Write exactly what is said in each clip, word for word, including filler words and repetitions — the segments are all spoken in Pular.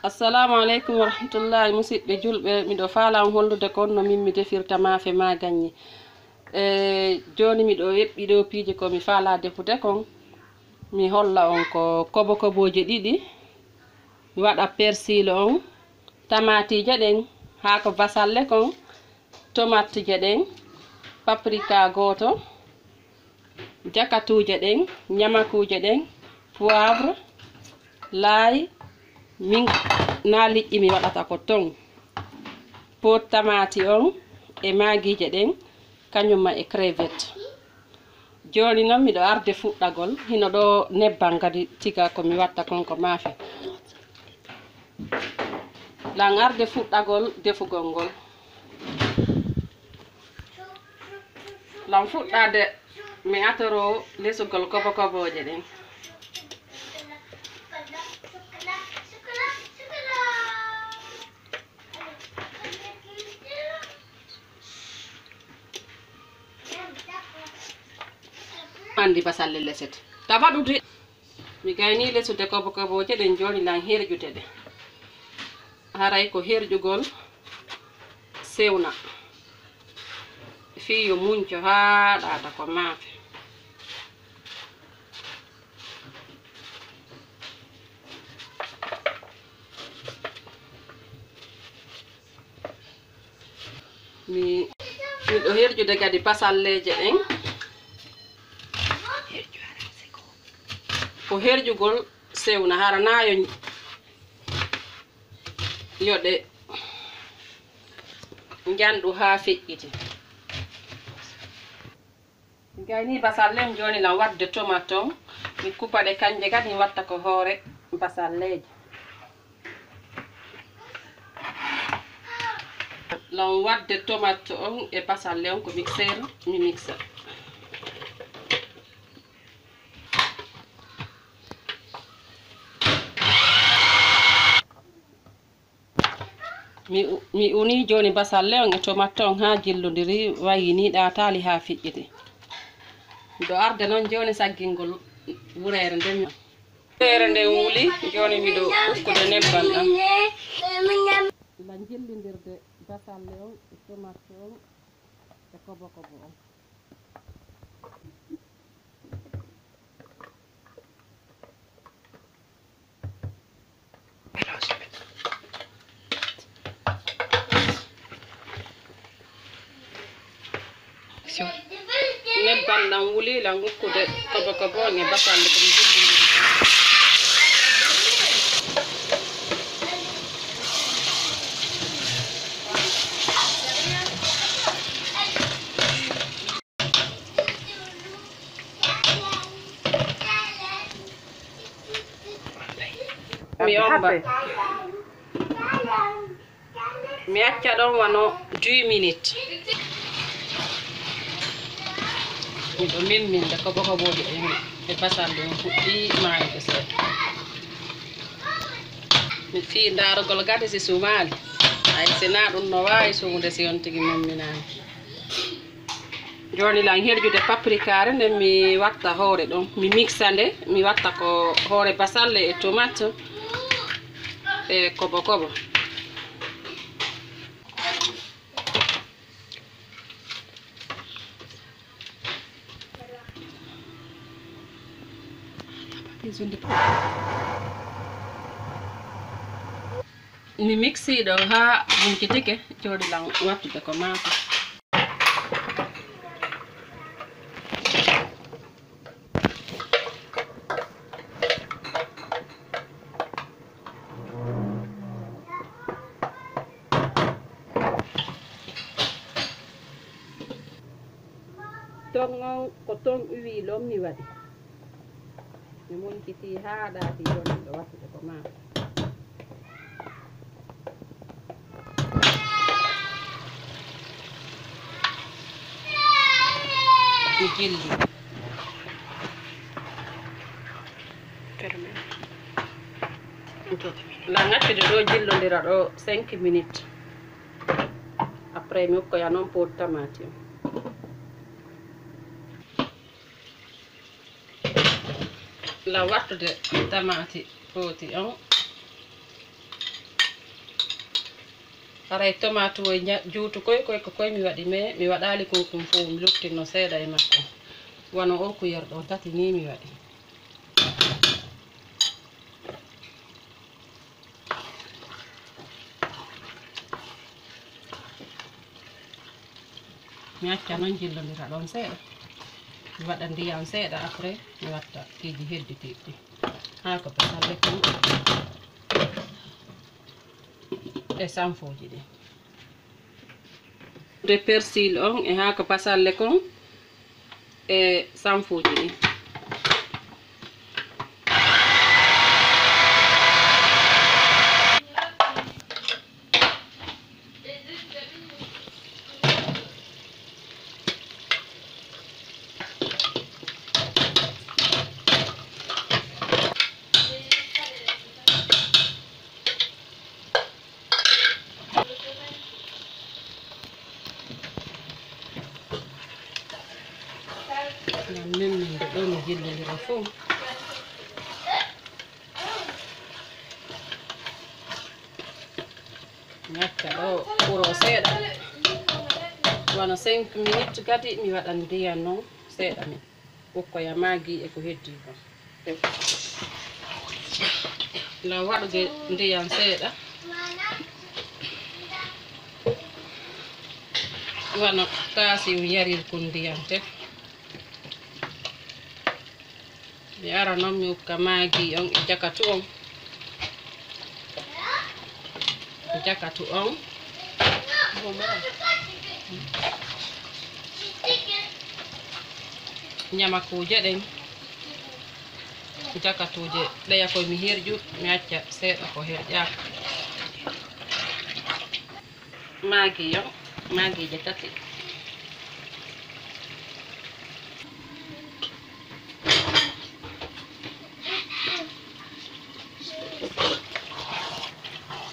Assalaamu aleykum wa rahmatullaahi, musidɓe julɓe, miɗo faalaa on hollude kon no min mi defirta maafe maa gaññe. E jooni miɗo eɓɓi ɗoo piiji ko mi faalaa defude kon. Mi holla on ko kobo kobooje ɗiɗi, mi waɗa persil on, tamaatiije ɗen, haako basalle kon, tomatije ɗen, paprika gooto, jakatuuje ɗen, ñamakuuje ɗen, poivre, laay, min naa liƴƴi mi waɗata ko ton. Pot tamaati on e maagiije ɗen, kañum ma e crevette. Jooni non miɗo arde fuɗɗagol, hino ɗoo nebban kadi tiga ko mi watta kon ko maafe. Lan arde fuɗɗagol defugol ngol. Lan fuɗɗade mi atoro lesugol kobo kobooje ɗen. Andi basalle lesete. Tabaɗude. Mi gaynii lesude kobo kobooje ɗen, jooni lan herƴude ɗe. Haray ko herƴugol sewna. Fii yo munco haa ɗaata ko maafe. Mi, miɗo herƴude kadi basalleeje ɗen. Ko herƴugol sewna, hara naa yo, yo ɗe njanɗu haa feƴƴiti. Gayni basalle on jooni lan wadde tomate on, mi kuba ɗe kanje kadi mi watta ko hoore basalleeje. Lan wadde tomate on e basalle on ko mixeur, mi mixa. Mi u-, mi unii jooni basalle on e tomate on haa jillondiri, wayii nii ɗaataali haa fiƴƴiti. Miɗo arda non jooni saggingol wureere nden. Wureere nden wuli, jooni miɗo ukkude nebban ɗan. Lan jillindirde basalle on e tomate on e kobo kobo on. Nebban ɗan wuli, lan ukkude kobo kobo on e basalle ko mi jillindiri. Mi omba. Mi acca ɗon wano dix minutes. Miɗo mimminde kobo kobooje ɗen e basalle on fuɗɗii maayude seeɗa. Mi fii ndaarugol gade si sumaali. Hay si naa ɗun no waawi sumude si on tigi mimminaali. Jooni lan herƴude paprikaare nden mi watta hoore ɗon. Mi mixa nde, mi watta ko hoore basalle e tomate e kobo kobo. Mi mixi ɗo haa huncitike, jooni lan wattude ko maafe. Ton on ko ton uwii lommi waɗi. Mi munkitii haa ɗaati, jooni miɗo wattude ko maafe. Mi jilli. Lan accude ɗo jillondira ɗo cinq minutes. Après mi ukkoya non pot tamaate on. Lan wattude tamaate pooti on. Haray tomaatuwol nya-, juutu koy, koy, ko koy mi waɗi, mais mi waɗaali kon kon fow, mi luttinno seeɗa e makko. Wano oo kuyel ɗoo tati nii mi waɗi. Mi acca non jillondira ɗon seeɗa. Mi waɗa ndiyan seeɗa, après mi watta kiiji hedditiiɗi. Haa ko basalle kon e sanfooji ɗin. De persil on e haako basalle kon e sanfuuji ɗin. Ngam memminde ɗo mi jillondira fow. Mi acca ɗo ɓuro seeɗa. Wano cinq minutes kadi mi waɗan ndiyan non seeɗa min. Ɓukkoya Magi e ko heddii kon. Ngam waɗude ndiyan seeɗa. Wano kaasi un yarirkun ndiyan ten. Mi ara non mi ukka Magi on e jakatu on. Jakatu on. Ñamakuuje ɗen. Jakatuuje ɗeya koy mi herƴu, mi acca seeɗa ko herƴaaka. Magi yo, Magiije tati.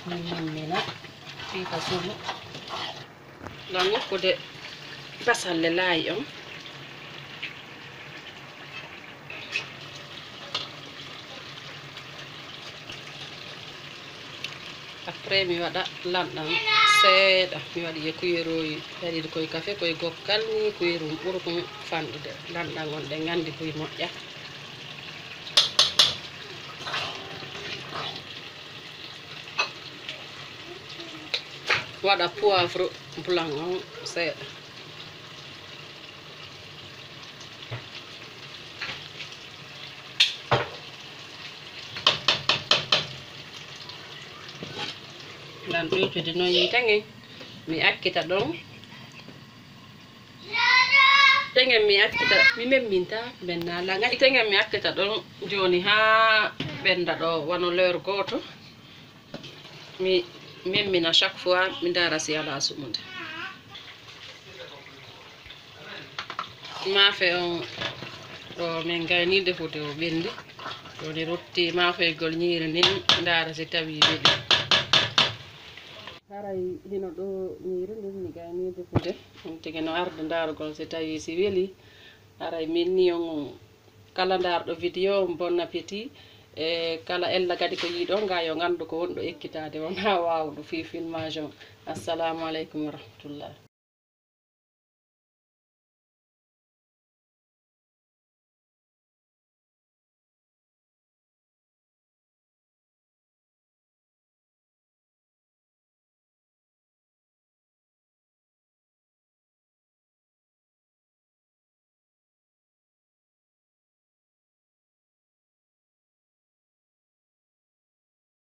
Min memmina fii ka sulu. Ngam woppude basalle laayi on. Après, mi waɗa lanɗan seeɗa. Mi waɗi e kuyeeru, mi waɗi koye kafe, koye gokkal, ni kuyeeru ɓurkun fanɗude. Lanɗan on, ɗen anndi buy moƴƴa. Waɗa poivre blanc on seeɗa. Ngam ɗuytude non yiite ngen, mi accita ɗon. Tengen mi accita, mi memminta, ɓennaa lan. Tengen mi accita ɗon jooni haa ɓennda ɗo wano l'heure gooto. Mi memmina chaque fois, mi ndaara si alaa suɓunde. Maafe on ɗo min gaynii defude o ɓenndi. Jooni rutti maafeygol ñiiri ndin, ndaara si tawii welii. Haray hino ɗo ñiiri ndin mi gaynii defude. On tigi no arde ndaarugol si tawii si welii. Haray min ni on kala ndaarɗo video on, bon appétit. E kala ella kadi ko yiɗon nga yo nganndu ko wonɗo ekkitaade on haa waawɗo fii filmage on. Assalamu aleykum wa rahmatullah.